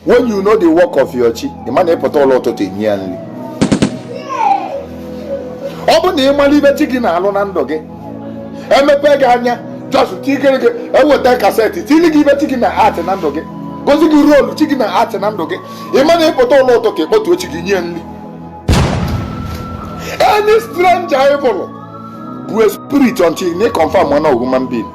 When you know the work of your chi, ị ma na ịpụta ụla ụtụtụ enye ya nri. Ọ bụ na ị mara ibe chi gị na-alụ na ndụ gị, emepe gị anya, just tikere gị, eweta cassette tili gị ibe chi gị na act na ndụ gị, gozi gị role chi gị na act na ndụ gị. Ị ma na ịpụta ụla ụtụtụ ịkpọtuo chi gị, nye nri. Any stranger ị fụrụ bụ a spirit until you confirm one of human being.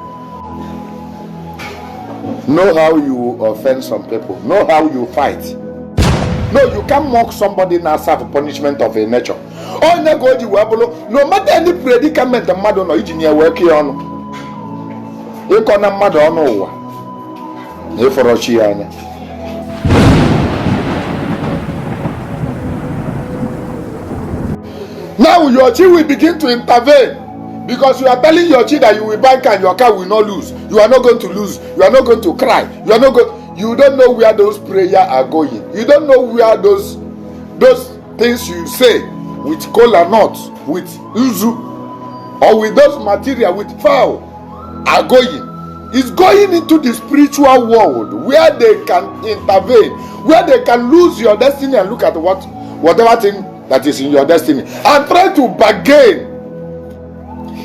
Know how you offend some people. Know how you fight. No, you can't mock somebody na serve punishment of a nature. Onye ka o ji wee bụrụ, no matter any predicament mmadụ nọ, iji nye wee kee ọnụ, ịkọ na mmadụ ọnụ ụwa na ịfọrọ chi ya anya. Now your chi will begin to intervene because you are telling your chi that you will buy car and your car will not lose. You are not going to lose. You are not going to cry. You are not going. You don't know where those prayer are going. You don't know where those things you say with kola nut, with nzu, or with those material, with fowl are going. It's going into the spiritual world where they can intervene, where they can lose your destiny and look at whatever thing that is in your destiny and try to bargain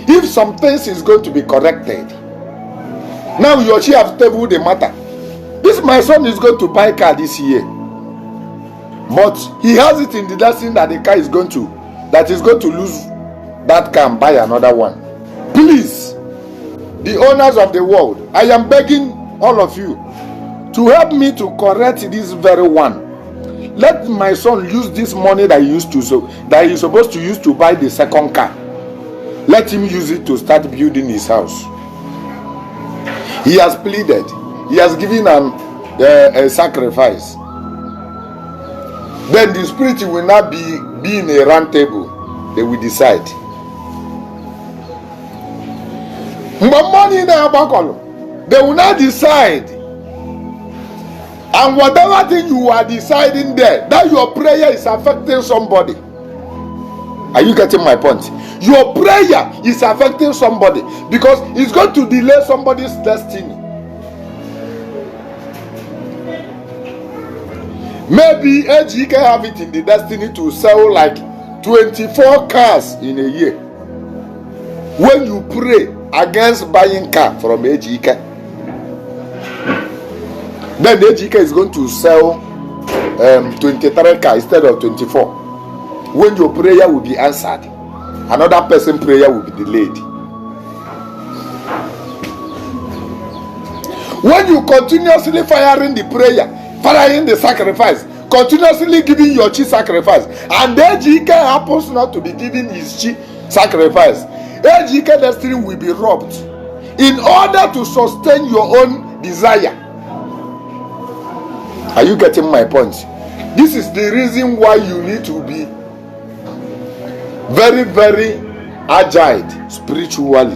if some things is going to be corrected. Now your chi have tabled the matter. This my son is going to buy car this year, but he has it in the destiny that the car is going to, that is going to lose that car and buy another one. Please, the owners of the world, I am begging all of you to help me to correct this very one. Let my son use this money that he used to, so that he's supposed to use to buy the second car. Let him use it to start building his house. He has pleaded. He has given an a sacrifice. Then the spirit will not be in a round table. They will decide. Mgbe mmụọ niile agbakọrọ, they will not decide. And whatever thing you are deciding there, that your prayer is affecting somebody. Are you getting my point? Your prayer is affecting somebody because it's going to delay somebody's destiny. Maybe Ejike have it in the destiny to sell like 24 cars in a year. When you pray against buying car from Ejike, then Ejike is going to sell 23 cars instead of 24. When your prayer will be answered, another person prayer will be delayed. When you continuously firing the prayer, firing the sacrifice, continuously giving your chi sacrifice, and Ejike happens not to be giving his chi sacrifice, Ejike destiny will be robbed in order to sustain your own desire. Are you getting my point? This is the reason why you need to be very, very agile spiritually.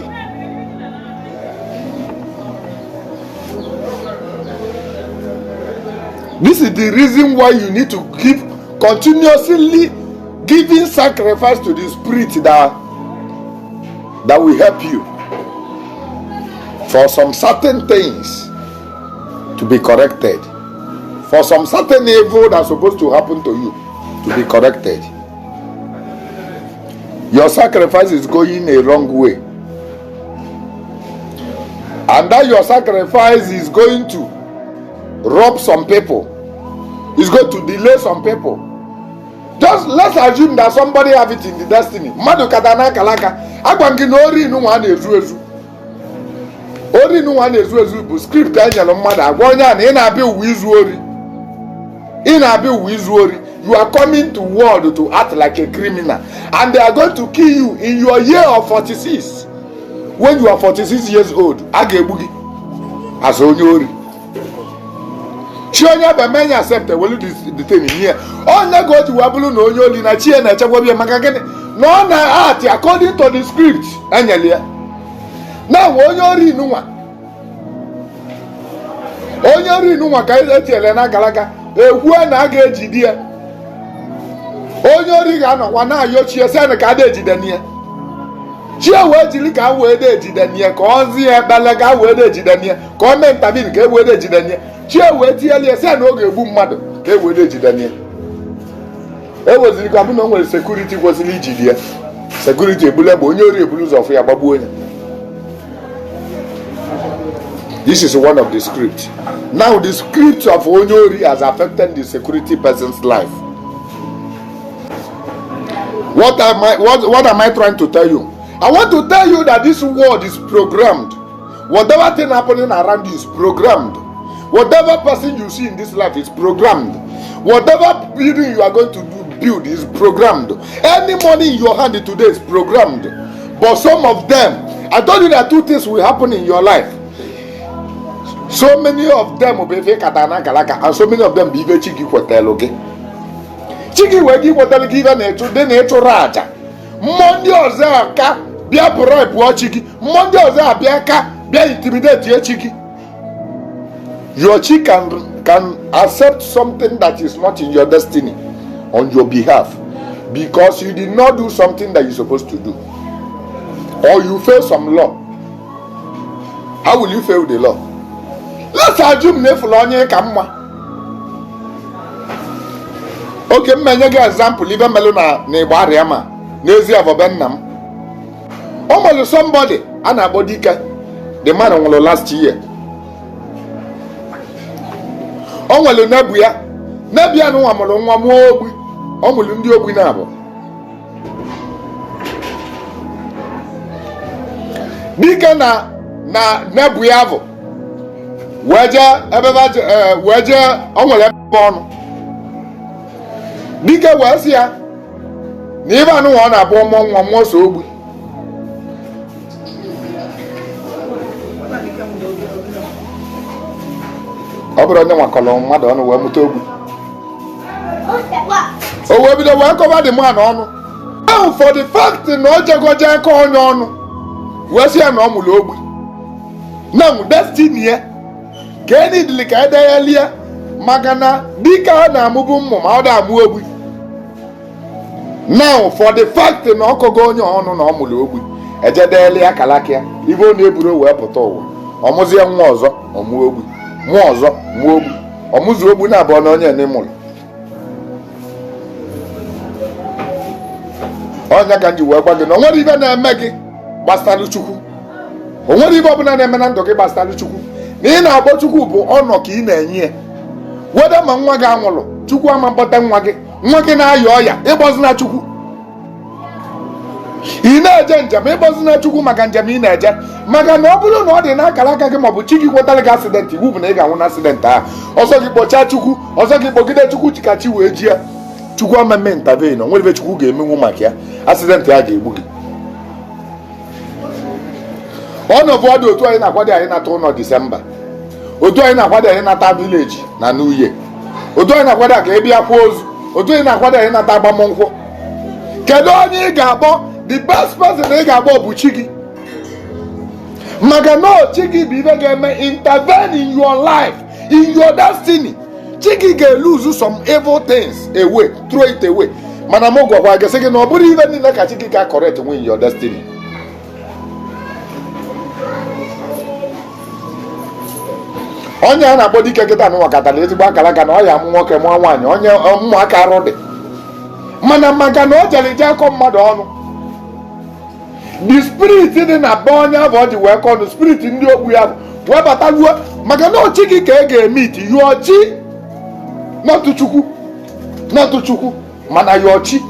This is the reason why you need to give continuously giving sacrifice to the spirit that will help you for some certain things to be corrected, for some certain evil that's supposed to happen to you to be corrected. Your sacrifice is going a wrong way, and that your sacrifice is going to rob some people, is going to delay some people. Just let's assume that somebody have it in the destiny. Mmadụ kata na akalaka agwa gị na ori nwa na-ezu ezu, ori nwa na-ezu ezu bụ script e nyere mmadụ, agwa onye a na ị na-abịa ụwa izu ori, ị na-abịa ụwa izu ori. You are coming to world to act like a criminal, and they are going to kill you in your year of 46. When you are 46 years old, a ga-egbu gị as onye ori. Chi onye bụ emenya accept welu the thing nye onye ka o ji wee bụrụ na onye oli na chi ya na-echekwa ya maka gịnị na ọ na-act according to the script enyere ya. Na onye ori nwa, onye ori nwa ka etinyere na akalaka ekwue na a ga-ejide ya. Onye ori ga-anọkwa na-ayọ chi ya sị na ka a na-ejide ya. Chi wee jiri ka wee na-ejide nie, ka ọ zie ekpele ka wee na-ejide nie, ka ọ mee intervene ka e wee na-ejide nie. Chi wee tinyere ya sị ya na ọ ga-egbu mmadụ ka e wee na-ejide nie. E weziri ka bụ na o nwere security kwesịrị ijide ya, security ebulu egbe, onye ori ebulu ụzọ fụ ya, gbagbuo onye. This is one of the script. Now the script of onye ori has affected the security person's life. What am I trying to tell you? I want to tell you that this world is programmed. Whatever thing happening around you is programmed. Whatever person you see in this life is programmed. Whatever building you are going to build is programmed. Any money in your hand today is programmed. But some of them, I told you that two things will happen in your life. So many of them will be ife kata na akalaka, and so many of them bụ ife chi gị kwetelu gị. Chi gị wee gị kwetelu gị ife na-ịchụ dị na ịchụrụ aja. Mmụọ ndị ọzọ aka bịa bribe chi gị, mmụọ ndị ọzọ abịa aka bịa intimidate chi gị. Your chi can accept something that is not in your destiny on your behalf because you did not do something that you're supposed to do, or you fail some law. How will you fail the law? Let's assume na efula onye ka mma. Oke m menye gị example ife melụ na Igbo arịa ma n'ezi avọbe nna m. O nwere somebody a na-akpọ Dike. The man nwụrụ last year. O nwere nebu ya, nebu ya nwa mụrụ nwa, mụọ ogbi. Ọ mụrụ ndị ogbi na-abụ. Dike na nebu ya bụ wee jee ebe wee jee, o nwere ebe ọnụ. Dike wee sị ya na ibe anụnwa ọ na-abụ ọmụọ nwa, mụọ so ogbi. Ọ bụrụ onye nwakọrọ mmadụ ọnụ wee mụta ogbi, o wee bido wee kọba the man ọnụ ahụ for the fact na o jegoje aka onye ọnụ wee sị ya na ọ mụrụ ogbi. Na destiny ya ka e nidili ka edeghelie, maka na dike a na-amụbu mmụ ma ọ da-amụ ogbi. Now for the fact na ọ kọgo onye ọnụ na ọ mụrụ ogbi, ejedeli ya kalaka ya ibe ọ na-eburu wee pụta ụwa. Ọmụzie nwa ọzọ, ọmụọ ogbi, mụọ ọzọ, mụọ ogbi, ọmụzu ogbi na abụọ na onye ne mụrụ. Ọnya ka m ji wee gwa gị na o nwere ibe na-eme gị gbasalụ Chukwu. O nwere ibe ọbụla na-eme na ndụ gị gbasalụ Chukwu. Na ị na-akpọ Chukwu bụ ọnọ ka ị na-enye ya. Weda ma nwa gị anwụrụ, Chukwu ama mkpọta nwa gị. Nwa gị na-aya ọya, ịgbọzina Chukwu. Ị na-eje njem, ịgbọzina Chukwu maka njem ị na-eje, maka na ọ bụrụ na ọ dị n'akara aka gị maọbụ chi gị kwetara gị accident, iwu bụ na ị ga-anwụ na accident ahụ. Ọzọ gị kpọchaa Chukwu, ọzọ gị kpọgide Chukwu ka chi wee ji ya. Chukwu ama mme intervene. O nwere ebe Chukwu ga-emenwu maka ya, accident ya ga-egbu gị. Ọnọbụ ọdụ otu anyị na-akwado anyị nata ụlọ Disemba, otu anyị na-akwado anyị nata village na New Year, otu anyị na-akwado ka ị bịa kwa ozu, otu anyị na-akwado anyị nata agbamnkwụ. Kedu onye ị ga-akpọ? The best person ị ga-akpọ bụ chi gị, maka na chi gị bụ ibe ga-eme intervene in your life, in your destiny. Chi gị ga-elose some evil things away, throw it away. Mana m gwakwa gị sị gị na ọ bụrụ ibe niile ka chi gị ga correct nwe in your destiny. Onye a na-akpọ Dike kịta nụnwa katara ezigbo akara aka na ọ ya amụ nwoke, mụọ nwaanyị, onye ụmụaka arụ dị. Mana maka na o jere je akọ mmadụ ọnụ, the spirit dị na be onye ahụ ọ ji wee kọ ọnụ, spirit ndị ogbu ya wee bataluo, maka na ochi gị ka e ga-eme iti yụọ chi, not Chukwu, not Chukwu, mana yụọ chi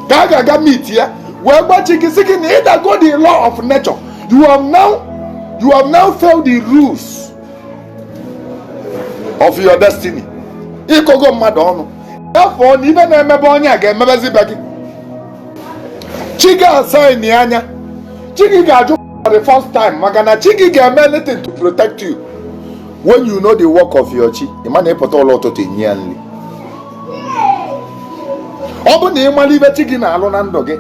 ka a ga-aga meet ya wee gbachi gị sị gị na ịdago the law of nature. You have now failed the rules of your destiny. Ịkọgo mmadụ ọnụ afọ na ibe na-emebe onye a ga-emebezi be gị. Chi gị asaịnị anya, chi gị ga-ajụ for the first time, maka na chi gị ga-eme anything to protect you. When you know the work of your chi, ị ma na ịpụta ụlọ ụtụtụ, enye ya nri. Ọ bụ na ị mara ibe chi gị na-alụ na ndụ gị,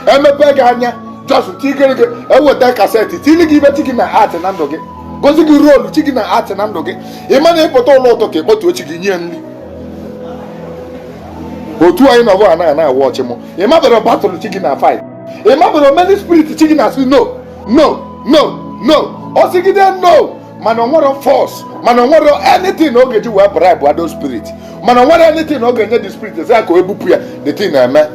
emepe gị anya, just tigere gị, eweta cassette tili gị ibe chi gị na art na ndụ gị, gozi gị role chi gị na art na ndụ gị. Ị ma na ịpụta ụlọ ụtụtụ, ịkpọtuo chi gị, nye nri. Otu anyị nọbụ a na-awa ọchị mụ, ị mabere battle chi gị na fight. Ị mabụrụ many spirit chi gị na-asị no, no, no, no. Ọ sịgide no, mana o nwere force, mana o nwere anything ọ ga-eji wee bribe those spirit, mana o nwere anything ọ ga-enye the spirit sị ya ka o ebupụ ya. The thing na-eme.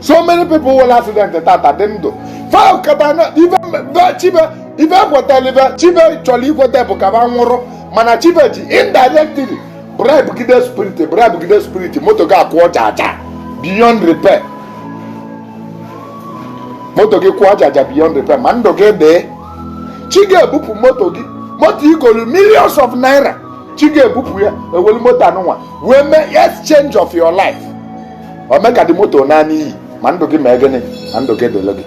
So many people nwere accident tata dị ndụ fa kata na ife chibe ife ekwetala, ife chibe chọrọ ikweta bụ ka ba nwụrụ, mana chibe ji indirectly bribe gide spirit, bribe gide spirit, moto gị akwụọ jaja beyond repair. Moto gị kwụọ jaja beyond repair, ma ndụ gị dị. Chi ga-ebupụ moto gị, moto igolu millions of naira, chi ga-ebupụ ya, ewelu moto anụnwa wee mee exchange of your life. O mee ka dị moto naa n'iyi, ma ndụ gị mee gịnị? Ma ndụ gị dịrị gị.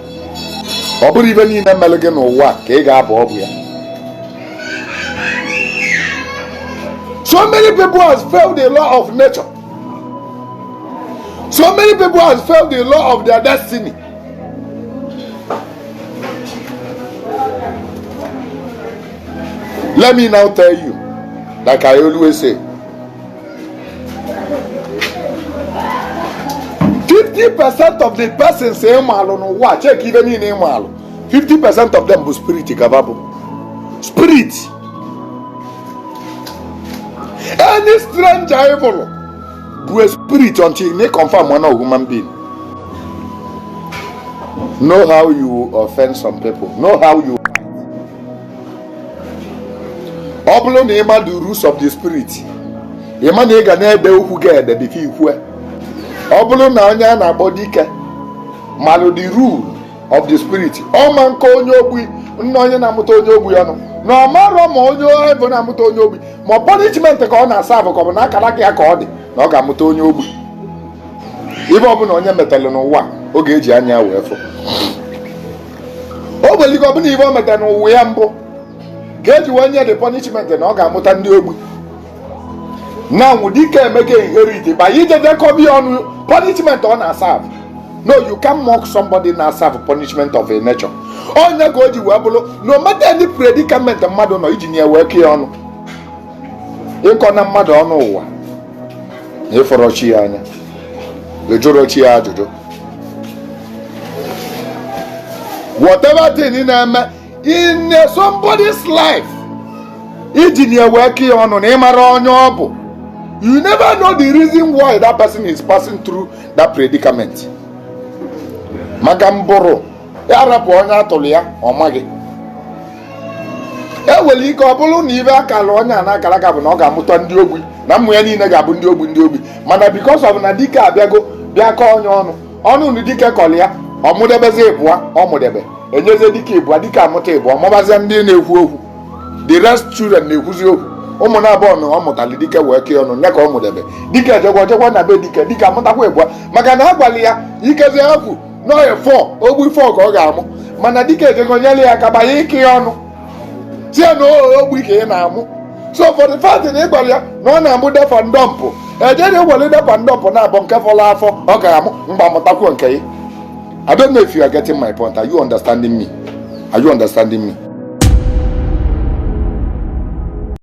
Ọ bụrụ ibe niile mere gị n'ụwa ka ị ga-abụ ọ bụ ya. So many people has failed the law of nature. So many people has failed the law of their destiny. Let me now tell you, like I always say, 50% of the persons ị maalụ n'ụwa, check ibe niile ị maalụ, 50% of them bụ spirit gaba bụ spirit. Any stranger ị fụrụ bụ a spirit until ị confirm one human being. Know how you offend some people. Know how you fight. Ọ bụrụ na ị ma the rules of the spirit, ị ma na ị ga na-ede okwu gị ede before ikwue. Ọ bụrụ na onye a na-akpọ dike malụ the rule of the spirit, ọ ma nke onye ogbi nna onye na-amụta onye ogbi ọnụ na ọ marọ ma onye ebe na-amụta onye ogbi, ma punishment ka ọ na-asa abụ, ka ọ bụ na akara aka ya ka ọ dị na ọ ga-amụta onye ogbi. Ibe ọbụla onye metalụ n'ụwa, ọ ga-eji anya ya wee fụ. O nwere ike ọ bụla ibe o metara n'ụwa ya mbụ ka eji wee nye the punishment na ọ ga-amụta ndị ogbi. Na nwụ dike emega inherit by ijeje kọbi ọnụ punishment ọ na-aserve. No, you can mock somebody na-aserve punishment of a nature. Onye ka o ji wee bụrụ no matter any predicament mmadụ nọ, iji nye wee kee ọnụ, ịkọ na mmadụ ọnụ ụwa na ịfọrọ chi ya anya, ejụrụ chi ya ajụjụ. Whatever thing ị na-eme in somebody's life, iji nye wee kee ọnụ na ịmara onye ọ bụ. You never know the reason why that person is passing through that predicament. Maka mbụrụ ya rapụ onye atụrụ ya, ọ maghị. E nwere ike ọ bụrụ na ibe akara onye a na-akara aka bụ na ọ ga-amụta ndị ogbi, na mmụ ya niile ga-abụ ndị ogbi, ndị ogbi, mana because of na dike abịago bịa kọọ onye ọnụ ọnụ nu, dike kọrọ ya, ọ mụdebezi ịbụa, ọ mụdebe, enyezie dike ịbụa, dike amụta ịbụa, mụbazie ndị na-ekwu okwu. The rest children na-ekwuzi okwu. Ụmụ na abụọ na ọ mụtara, dike wee kee ọnụ nye ka ọ mụdebe. Dike ejekwa ojekwa na be dike, dike amụtakwa ịbụa, maka na a gwara ya ikezi ekwu n'ọya fọ ogbu fọ ka ọ ga-amụ, mana dike ejego nyere ya aka banye ike ya ọnụ, si ya na ogbu ka ị na-amụ. So for the fact na ị gwara ya na ọ na-amụ deaf and dumb, ejere ewere deaf and dumb na abụọ nke fọrọ afọ ọ ga-amụ mgbe amụtakwuo nke ya. I don't know if you are getting my point. Are you understanding me? Are you understanding me?